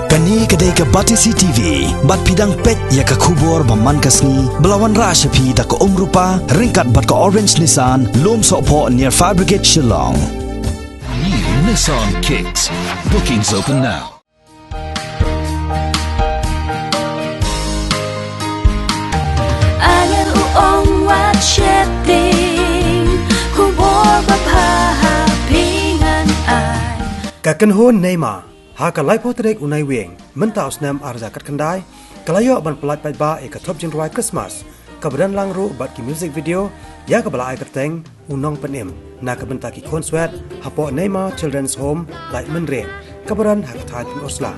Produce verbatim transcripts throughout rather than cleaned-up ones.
Kane ka dei ka Batesi T V, bad phi dang peit ïa ka khubor ba man ka sngi, ba la wanrah sha phi da ka Umrupa, ryngkat bad ka Orange Nissan, Lumsohphoh near Fire Brigade Shillong. New Nissan Kicks. Bookings open now. Alia u ong wat sheptieng, khubor ba pha ha phi ngan ai. Ka kynhun Neymar, ha ka laiphew tarik u Naiwieng, mynta u snem ar hajar khatkhyndai, ka la ïoh ban pyllait paidbah ïa ka thop jingrwai Christmas, kaba don lang ruh bad ki music video, ïa kaba la ai kyrteng U Nongpynim, na ka bynta ki khun swet hapoh Neymar Children's Home, Laitumkhrah, kaba don ha ka thaiñ Pynursla.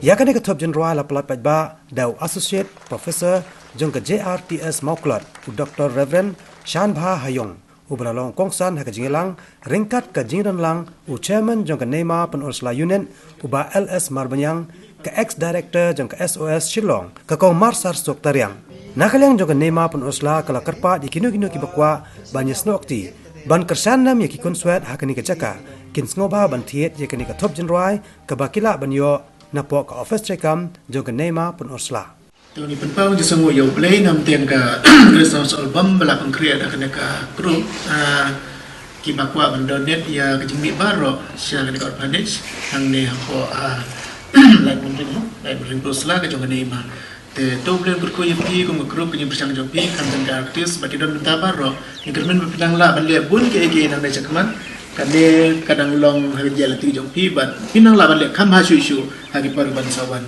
Ïa kane ka thop jingrwai la pyllait paidbah da u Associate Professor jong ka J R T S Mawklot, u Doktor Reverend Shanbha Hayung, uba la long kongsan ha ka jingïalang, ryngkat ka jingdon lang u Chairman jong ka Neymar Pynursla Unit, u Bah L S Marbaniang, ka ex-director jong ka S O S Shillong, ka Kong Marsarsuk Tariang. Na ka liang jong ka Neymar Pynursla ka la kyrpad ïa kino kino kiba kwah ban ïasnoh kti, ban kyrshan nam ïa ki khun swet ha kane ka jaka, kin sngewbha ban thied ïa kane ka thop jingrwai, kaba ki lah ban ïoh napoh ka office treikam jong ka Neymar Pynursla. To ngin pynpaw jingsngewnguh ïa U Blei namar ka Christmas album ba la pynkhreh da kane ka group, ah, kiba kwah ban donate ïa ka jingmih baroh sha kane ka orphanage hangne hapoh, ah, Laitumkhrah, Laitumkhrah Pynursla ka jong ka Neymar. Te to U Blei un kyrkhu ïa phi kum ka group, ka jingpyrshang jong phi, khamtam ka artist bad ki don bynta baroh. Ngin kyrmen ba phin nang lah ban leh bun kiei kiei nangne shakhmat. Kane ka dang long ha ka jingïaid lynti jong phi bad phin nang lah ban leh kham ha shuh shuh ha ki por ban sa wan.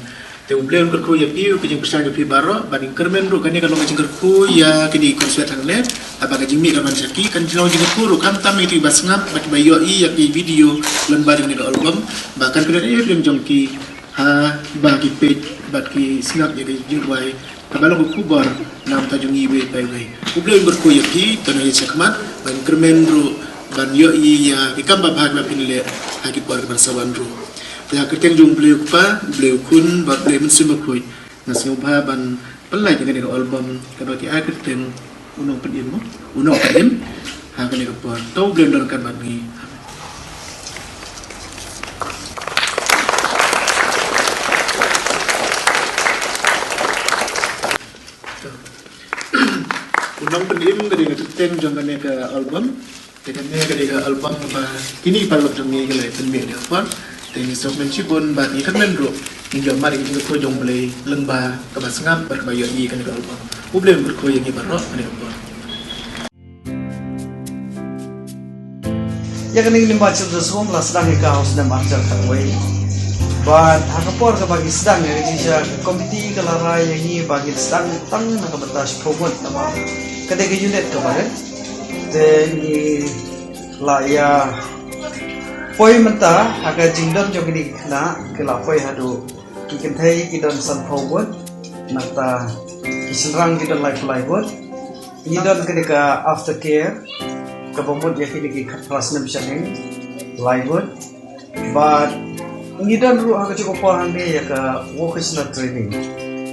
Te U Blei un kyrkhu ïa phi, ïa ka jingpyrshang jong phi baroh, bad ngin kyrmen ruh kane ka long ka jingkyrkhu ïa kine ki khun swet hangne, haba ka jingmih ka ban sha ki, kan long jingkyrkhu ruh khamtam ïa kito kiba sngap bad kiba ïohi ïa ki video lyngba jong kane ka album, ba kan kynduh ïa ka jong ki haba ki peit bad ki sngap ïa ka jingrwai kaba long ka khubor na ka bynta jong ngi iwei pa iwei. U Blei un kyrkhu ïa phi, to ngin ïa shakhmat, ban kyrmen ruh, ban ïohi ïa ki kam babha kiba phin leh ha ki por kiban sa wan ruh. Te ha ka kyrteng jong U Blei U Kpa, U Blei U Khun, bad U Blei Mynsiem Bakhuid, nga sngewbha ban pyllait ïa kane ka album kaba ki ai kyrteng U Nongpynim, mo? U Nongpynim. Ha kane ka por. To U Blei un don ryngkat bad ngi. U Nongpynim ka dei ka kyrteng jong kane ka album. Te kane ka dei ka album kaba kine ki paralok jong ngi ki la pynmih ha kane ka por. Te ngi sngewkmen shibun bad ngi kyrmen ruh ngin ïoh mad ïa ka jingkyrkhu jong U Blei lyngba kaba sngap bad kaba ïohi ïa kane ka album. U Blei un kyrkhu ïa ngi baroh ha kane ka por. Ïa kane ka Neymar Children's Home la sdang ïa ka ha u snem ar hajar khatwei. Bad ha ka por kaba ngi sdang ïa ka jingshisha, ka komiti ka la rai ïa ngi ba ngin sdang tang na ka bynta shiphew ngut namar ka dei ka unit kaba rit. Te ngi la ïa poi mynta ha ka jingdon jong kine ki khynnah, ki la poi haduh ki kynthei ki don sanphew ngut, nangta ki shynrang ki don laiphew lai ngut. Ngi don kane ka aftercare kaba mut ïa kine ki khatphra snem shaneng, lai ngut. Bad ngi don ruh ha kajuh ka por hangne ïa ka vocational training,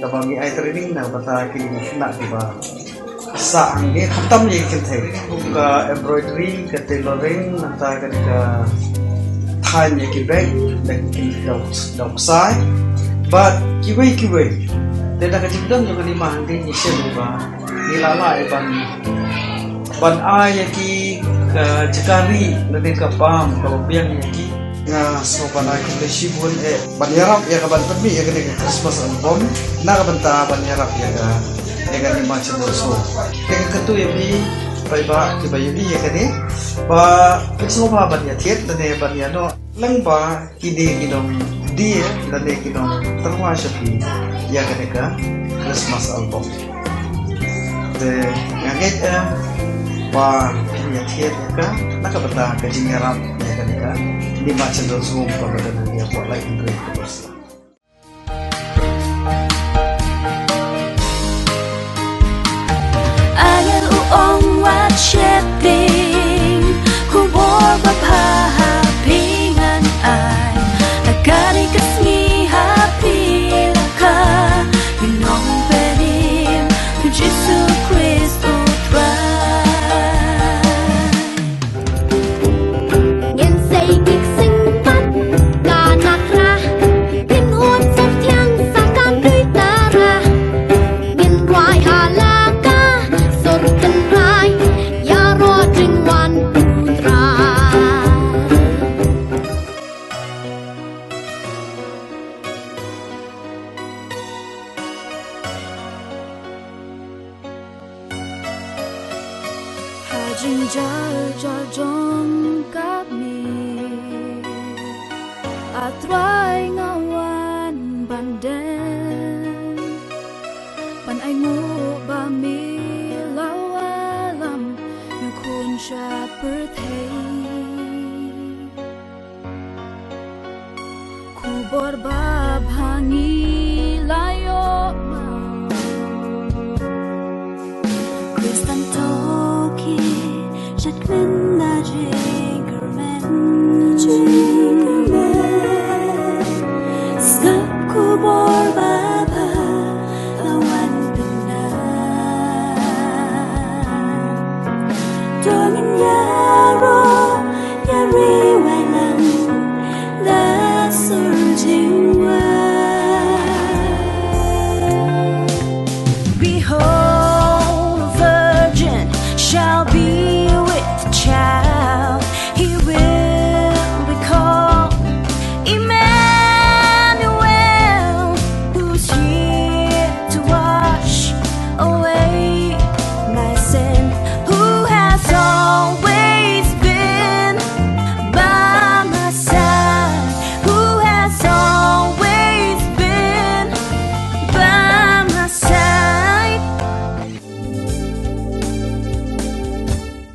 kaba ngi ai training na ka bynta kine ki khynnah kiba sah hangne, khamtam ïa ki kynthei. Kum ka embroidery, ka tailoring, nangta ka, ka thaiñ ïa ki bag, bag ki dawk, dawk ksai. Bad kiwei kiwei. Te da ka jingdon jong ka Neymar hangne ngi shem ba ngi la lah ïa ban, ban ai ïa ki ka jaka rieh lane ka bam kaba biang ïa ki. Nga sngewbha ban ai khublei shibun eh ban ïarap ïa ka ban pynmih ïa kane ka Christmas album na ka bynta ban ïarap ïa ka, ïa ka Neymar Children's Home. Te nga kyntu ïa phi paidbah kiba ïohi ïa kane ba phin sngewbha ban ïathied lane ban ïanoh lyngba kine ki nongdie lane ki nongtyrwa sha phi ïa kane ka Christmas album. Te nga ngeit eh ba phin ïathied ïa ka na ka bynta ka jingïarap ïa kane ka Neymar Children's Home kaba don hangne hapoh Laitumkhrah Pynursla. Alia u ong wat sheptieng, khubor ba pha ha phi ngan ai. Ha kane ka sngi ha phi la kha, U Nongpynim, U Jisu Khrist U Trai. Ngin sei kik sing pat ka na krah. Jingjar jar jong ka miet, A Trai nga wan ban deng, ban ainguh ba me la wallam ïa u Khun sha pyrthei. Khubor babha ngi la ïoh ma Khristan, to ki shad kmen da jingkyrmen. Sngap khubor ba